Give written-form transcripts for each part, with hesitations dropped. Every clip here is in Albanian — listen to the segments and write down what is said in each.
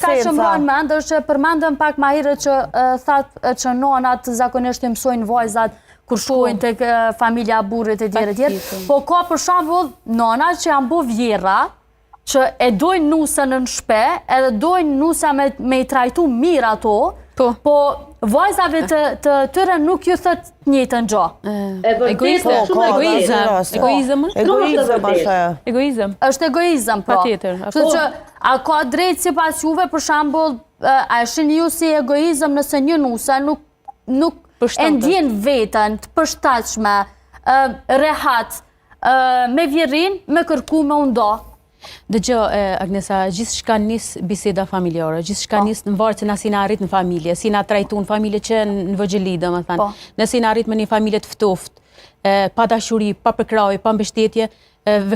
Ka që më ra në mend është që përmendëm pak ma herët që thatë që nonat zakonisht i mësojnë vajzat kur shkojnë po. tek familja e burrit e tjerë e tjerë. Po ka për shembull nona që janë bo vjerra, që e dojnë nusën në shpe, edhe dojnë nusja me, me i trajtu mirë ato, po, po vajzave të, të tyre nuk ju thot të njëjtën gjo. E vërtetë, po, shumë egoizëm. Egoizëm është? Egoizëm është. Egoizëm. Është egoizëm, po. Patjetër. Kështu që, a ka drejtë sipas juve, për shembull, a e shihni ju si egoizëm nëse një nuse nuk, nuk e ndjen veten të përshtatshme, rehat, me vjehrrin, me kërku me u nda. Dëgjo, Agnesa, gjithçka nis biseda familjare, gjithçka po. nis në varë se na si na rrit në familje, si na trajtu në familje që në vogjëli, domethënë. Po. Nëse jena rrit me një familje të ftoftë, pa dashuri, pa përkrahje, pa mbështetje,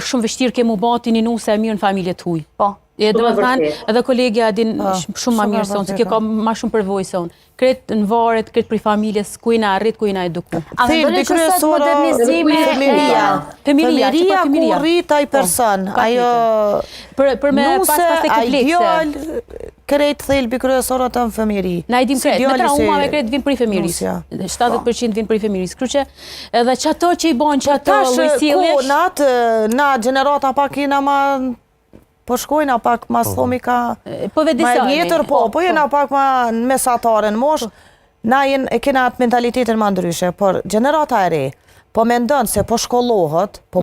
shumë vështirë ke mu ba ti një nuse e mirë në familje të huj. Po. E domethënë, edhe kolegja e din po, shumë ma mirë se unë, se kjo ka ma shumë përvojë se unë. Krejt në varet, krejt prej familjes, ku jena rrit, ku jena eduku. A mendoni që sot modernizimi Fëmijëria. Fëmijëria, që po ku rrit ai po, person, ajo për për me pas pas komplekse. Krejt thelbi kryesor atë në fëmijëri. Na i dim krejt, me trauma me krejt vin prej fëmijërisë. 70% vin prej fëmijërisë. Kështu që edhe qato që i bën qato lloj sjelljesh. Tash ku na gjenerata pak jena ma po shkojna pak ma po. thomi ka po ma e vjetër, po, po, po jena po. pak ma mesatare në moshë, po. na jen, e kena atë mentalitetin ma ndryshe, por gjenerata e re, po mendon se po shkollohet, po.